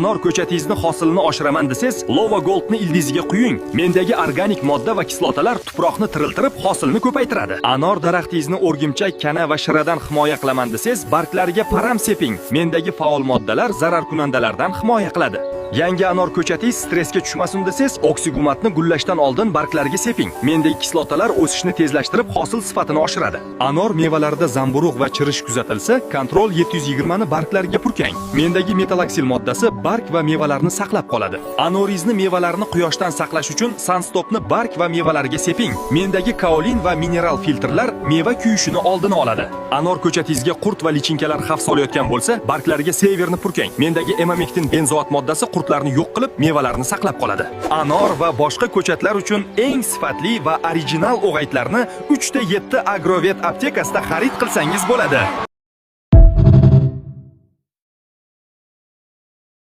Anor ko'chatingizni hosilini oshiraman desangiz, Lova Goldni ildiziga quying. Mendagi organik modda va kislotalar tuproqni tiriltirib, hosilni ko'paytiradi. Anor daraxtingizni o'rgimchak, kana va shiradan himoya qilaman desangiz, barglariga Param seping. Mendagi faol moddalar zararkunandalardan himoya qiladi. Yangi anor ko'chatingiz stressga tushmasin desangiz, oksigumatni gullashdan oldin barglariga seping. Mendagi kislotalar o'sishni tezlashtirib, hosil sifatini oshiradi. Anor mevalarida zamburug' va chirish kuzatilsa, Kontrol 720 ni barglariga purkang. Mendagi metalaksil moddasi barg va mevalarni saqlab qoladi. Anoringizni mevalarini quyoshdan saqlash uchun Sunstopni barg va mevalarga seping. Mendagi kaolin va mineral filtrlar meva kuyishini oldini oladi. Anor ko'chatingizga qurt va lichinkalar xavf solayotgan bo'lsa, barglariga Severni purkang. Mendagi emamektin benzoat moddasi qurtlarni yo'q qilib, mevalarni saqlab qoladi. Anor va boshqa ko'chatlar uchun eng sifatli va original o'g'aytlarni 3 ta 7 Agrovet aptekasida xarid qilsangiz bo'ladi.